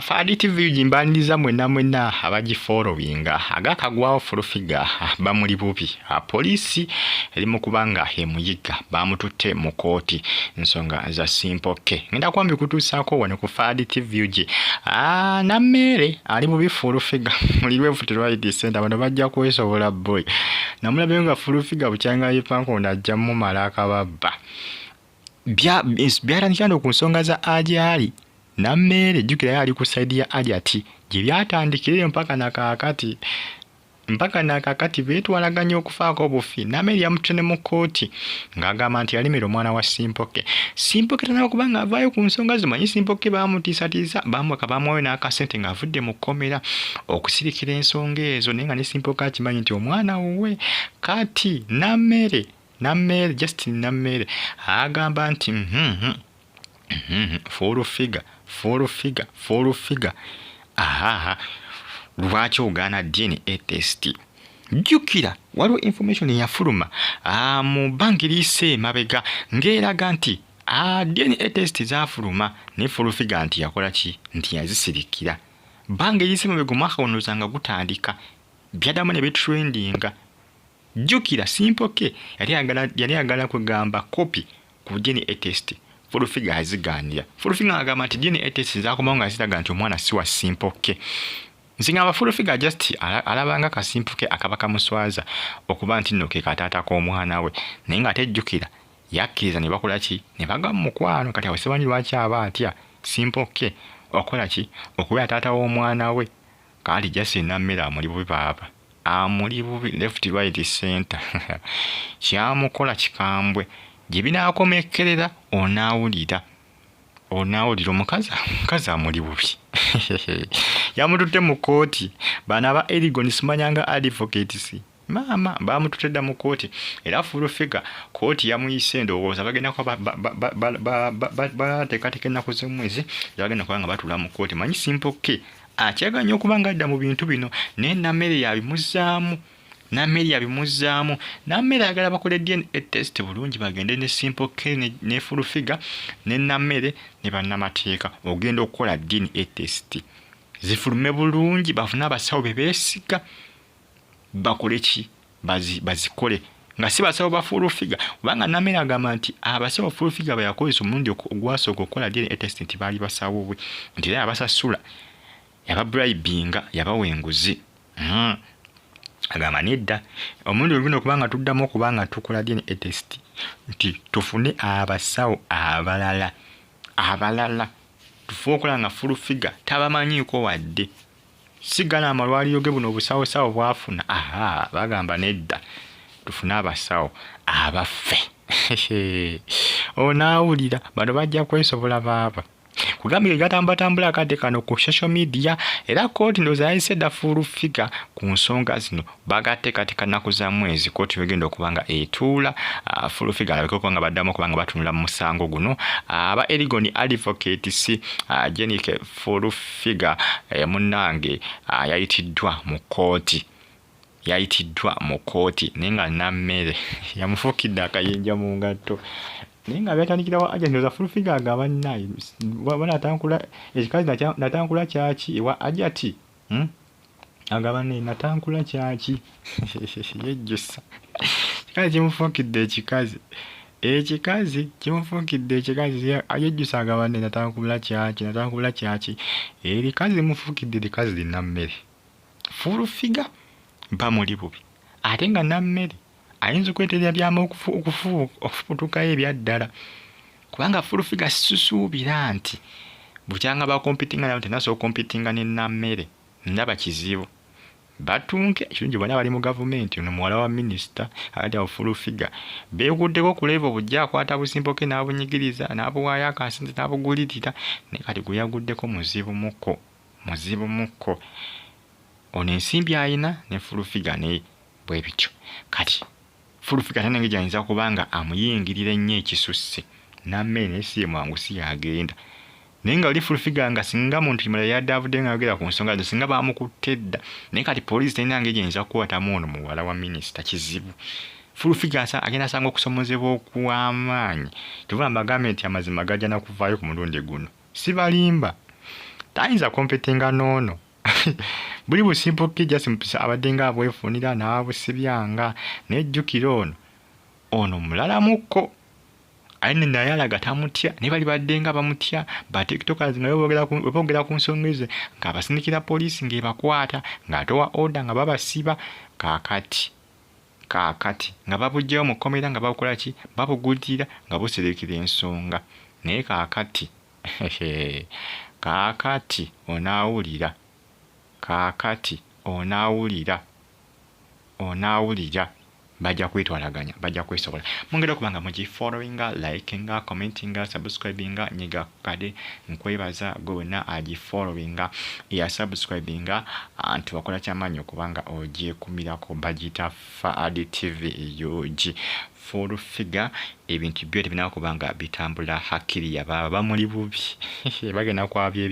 Faadi TV gimbaniriza mwenna mwenna abagifollowinga. Agakagwawo Full Figure bamuli bubi. Poliisi eri mu kuba nga emuyigga, bamututte mu kkooti nsonga za Simple K. Ngenda kuba mbikutuusaako wano ku Faadi TV UG. Nammeere ali bubi Full Figure muli left right center, bano bajja kwesobola boy. Namulabyeyo nga Full Figure bukyanga yepanka ono ajja mumala akababba. Byatandikira no ku nsonga za Ajali. Nammeere jjukira yali ku side ya Ajati gye byatandikira eyo mpaka nakaakati, mpaka nakaakati beetwalaganya okufaako obufi. Nammeere yamututte ne mu kkooti ng'agamba nti yalemera omwana wa Simple K. Simple K tanaba kuba ng'avaayo ku nsonga zo. Manyi Simple K baamutiisatiisa, baamwaka bamuwayo n'akasente ng'avudde mu kkomera okusirikira ensonga ezo, naye nga ne Simple K akimanyi nti omwana wuwe. Kati Nammeere, Nammeere, Justin Nammeere agamba nti Full Figure, Full Figure, Full Figure, ahaha, lwaki ogaana DNA test? Jjukira waliwo information eyafuluma mu bbanga eriyise emabega ng'eraga nti DNA test zaafuluma naye Full Figure nti yakola ki, nti yazisirikira. Bbanga eriyise emabega, omwaka guno nga gutandika, byaddamu ne bitrendinga. Jjukira Simple K yali ayagala kugamba kopi ku DNA test, Full Figure azigaanira. Full Figure agamba nti DNA test zakomawo nga ziraga nti omwana si wa Simple K. Nzigamba Full Figure just alabanga ka Simple K akaba kamuswaza okuba nti nno ke kataata k'omwana we, naye ng'ate jjukira yakkiriza ne bakola ki, ne bagwa mu mukwano. Kati awo simanyi lwaki aba atya Simple K okukola ki, okubeera taata w'omwana we. Kaali Justin Nammere amuli bubi, baaba amuli bubi left right center, kyamukola kikambwe. Gye binaakomekkerera onaawulira, onaawulira. Omukazi amuli bubi, yamututte mu kkooti. Bano aba Erigon simanyanga advocates maama bamututte dda mu kkooti, era Full Figure kkooti yamuyise. Ndowooza bagenda kuba bateekateeka ennaku z'omwezi zebagenda kuba nga batuula mu kkooti. Manyi Simple K akyagala nnyo okuba nga adda mu bintu bino, naye Nammere yabimuzzaamu, Nammere yabimuzzaamu. Nammere ayagala bakole DNA test bulungi, bagende ne Simple K ne Full Figure ne Nammere ne bannamateeka ogenda okukola DNA test zifulume bulungi, bafune abasawo be beesiga bakole ki, bazikole nga si basawo ba Full Figure, kubanga Nammere agamba nti abasawo Full Figure be yakozesa omulundi ogwasooka okukola DNA test nti baali basawo bwe, nti era yabasasula, yababribinga, yabawa enguzi. Agamba nedda, omulundi olugenda okuba nga tuddamu okuba nga tukola DNA test nti tufune abasawo abalala, abalala tufe okola nga Full Figure tabamanyiiko wadde sigala amalwaliro ge buno obusawosawo bwafuna. Aha, bagamba nedda, tufune abasawo abaffe. Onaawulira bano bajja kwesobola baaba kugambye gatambatambula akadde kano ku social media. Era kooti ndowooza yayise dda Full Figure ku nsonga zino, bagateekateeka nnaku za mwezi kooti wegenda okuba nga etuula, Full Figure alabike okuba nga baddamu okuba nga batunula mu musango guno. Aba Erigon Advocates, Jenike Full Figure munnange yayitiddwa mu kooti, yayitiddwa mu kooti, naye nga Nammere yamufuukidde akayinja mu ngatto, naye nga byatandikirawo Ajati. Ndowooza Full Figure agamba nnaye banatankula ekikazi natankula kyaki ewa Ajati, Agamba ne natankula kyaki, yejjusa kikazi kimufuukidde ekikazi, ekikazi kimufuukidde ekikazi, yejjusa agamba ne natankula kyaki, natankula kyaki, erikazi limufuukidde likazi linammere. Full Figure bamuli bubi, ate nga Nammere ayinza okweterera byama okufubutukayo ebyaddala, kubanga Full Figure sisuubira nti bukyanga bakompitinga nabo tenasobola okompitinga ne Nammere. Ndaba kizibu batunke ekirungi bonna bali mu gavumenti. Ono muwala wa minisita ati awo Full Figure beekuddeko ku level bujja akwata bu Simple K n'abunyigiriza n'abuwaayo akasente n'abugulirira, naye kati gwe yaguddeko muzibu mukko, muzibu mukko. Ono ensimbi ayina ne Full Figure naye bwe bityo. Kati Full Figure talina ngeri gy'ayinza kuba nga amuyingirira ennyo ekisusse Nammere, naye si ye mwangu, si yagenda, naye nga oli Full Figure nga singa muntu mulala yadde avudde nga ayogera ku nsonga zino singa bamukutte dda, naye kati poliisi terina ngeri gy'eyinza kukwatamu ono muwala wa minisita, kizibu. Full Figure agenda asanga okusomozebwa okw'amaanyi. Kyova mbagambye nti amazima gajja na kuvaayo ku mulundi guno, sibalimba. Tayinza competinga n'ono. Buli bu Simple Key just abadde nga abwefunira n'abusibyanga, naye jjukira ono ono mulalamukko, aye nno naye alaga tamutya, naye bali badde nga bamutya ba tiktokers nga weboogera ku nsonga ezo ng'abasindikira poliisi ng'ebakwata, ng'atowa order nga babasiba. Kaakati kaakati nga babuggyayo mu kkomera, nga babukola ki, babugulirira nga buserekera ensonga. Naye kaakati kaakati onaawulira, kaakati onaawulira, onaawulira bajja kwetwalaganya, bajja kwesobola. Mungeri okuba nga mugifollowinga, likinga, commentinga, subscribinga, nyiga kade. Nkwebaza gwe wenna agifollowinga, eyasubscribinga, nti wakola kyamaanyi okubanga ogyekumirako. Bagiyita Faad TV UG. Full Figure, ebintu byo tebinaba kubanga bitambula hakiri, yabaaba bamuli bubi, bagenda kwabya.